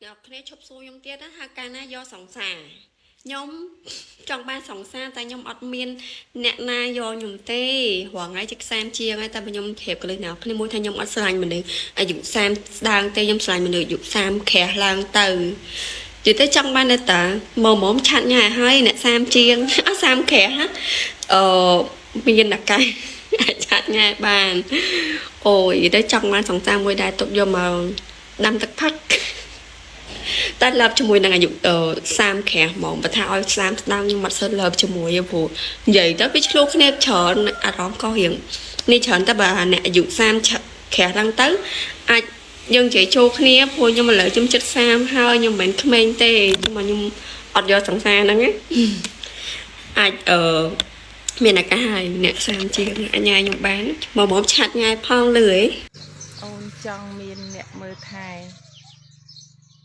អ្នកគ្នាឈប់សួរខ្ញុំទៀតណាថាកាលណាយកសង្សារខ្ញុំចង់បានសង្សារតែខ្ញុំអត់មានអ្នកណាយកខ្ញុំទេរាល់ថ្ងៃជិត30ជាងហើយតែបើខ្ញុំប្រាប់កលឹះអ្នកគ្នាមួយថាខ្ញុំអត់ស្រឡាញ់មនុស្សអាយុ30ស្ដើងទេខ្ញុំស្រឡាញ់មនុស្សអាយុ30ក្រាស់ឡើងទៅនិយាយទៅចង់បានតែតាមកមុំឆាត់ញ៉ាឲ្យអ្នក30ជាងអត់30ក្រាស់ណាអឺមានឱកាសអាចឆាត់ញ៉ាបានអូយនិយាយទៅចង់បានសង្សារមួយដែរទុកយកមកដាំទឹកផឹក តែឡាប់ជាមួយនឹងអាយុ30ក្រាស់ហ្មងបើថាឲ្យ30ស្ដាងខ្ញុំអត់សូវឡាប់ជាមួយទេព្រោះនិយាយទៅវាឆ្លោះគ្នាច្រើនអារម្មណ៍ក៏រៀងនេះច្រើនតែបើអ្នកអាយុ30ក្រាស់ឡើងទៅអាចយើងនិយាយចូលគ្នាព្រោះខ្ញុំឥឡូវខ្ញុំជិត30ហើយខ្ញុំមិនមែនក្មេងទេខ្ញុំមកខ្ញុំអត់យកសង្សារហ្នឹងណាអាចអឺមានឱកាសហើយអ្នក30ជាងអញ្ញាខ្ញុំបានមកមកឆាត់ញ៉ែផងលឺអី អូនចង់មានអ្នកមើលថែ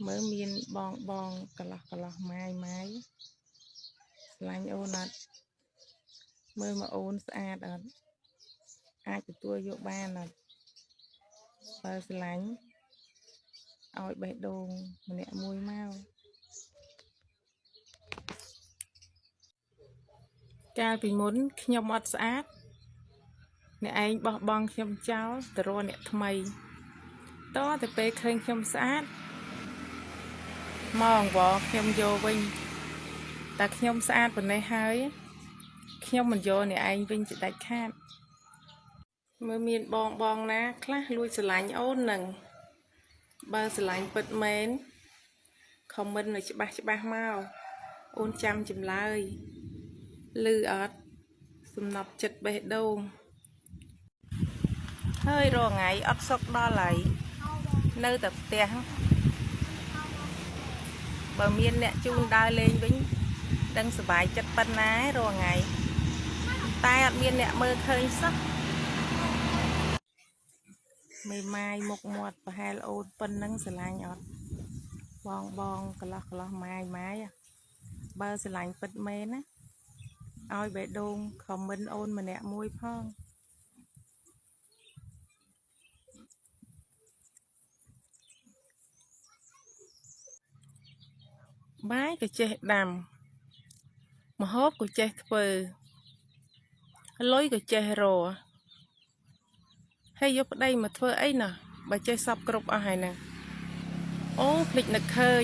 មើលមានបងបងកន្លោះកន្លោះម៉ាយម៉ាយស្រឡាញ់អូនអត់មើលមកអូនស្អាតអត់អាចទទួលយកបានអត់បើស្រឡាញ់ឲ្យបេះដូងម្នាក់មួយមកកាលពីមុនខ្ញុំអត់ស្អាតអ្នកឯងបោះបង់ខ្ញុំចោលទៅរកអ្នកថ្មីតតែពេលឃើញខ្ញុំស្អាត មកអង្វរខ្ញុំយកវិញតែខ្ញុំស្អាតប៉ុណ្ណេះហើយខ្ញុំមិនយកអ្នកឯងវិញជាដាច់ខាតមើលមានបងបងណាខ្លះលួចស្រឡាញ់អូននឹងបើស្រឡាញ់ពិតមែនខមមិនឲ្យច្បាស់ច្បាស់មកអូនចាំចម្លើយឮអត់សំណប់ចិត្តបេះដូងហើយរាល់ថ្ងៃអត់សុខដល់ហើយនៅតែផ្ទះ បើមានអ្នកជូនដើរលេងវិញដឹងសប្បាយចិត្តប៉ុណ្ណារាល់ថ្ងៃតែអត់មានអ្នកមើលឃើញសោះមេម៉ាយមុខមាត់ប្រហែលអូនប៉ុណ្ណឹងស្រឡាញ់អត់បងបងកន្លោះកន្លោះម៉ាយម៉ាយបើស្រឡាញ់ពិតមែនណាឲ្យបេះដូងខមមិនអូនម្នាក់មួយផងបាយក៏ចេះដាំម្ហូបក៏ចេះធ្វើលុយក៏ចេះរក ហើយយកប្តីមកធ្វើអីណោះបើចេះសពគ្រប់អស់ហើយហ្នឹងអូភ្លេចនឹកឃើញ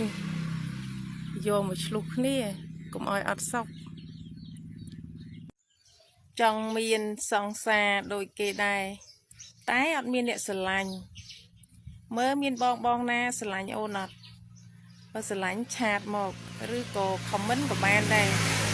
យកមកឆ្លុះគ្នាកុំឲ្យអត់សុខចង់មានសង្សារដូចគេដែរតែអត់មានអ្នកស្រឡាញ់មើលមានបងបងណាស្រឡាញ់អូនអត់បើស្រឡាញ់ឆាតមកឬក៏ខមមិនក៏បានដែរ។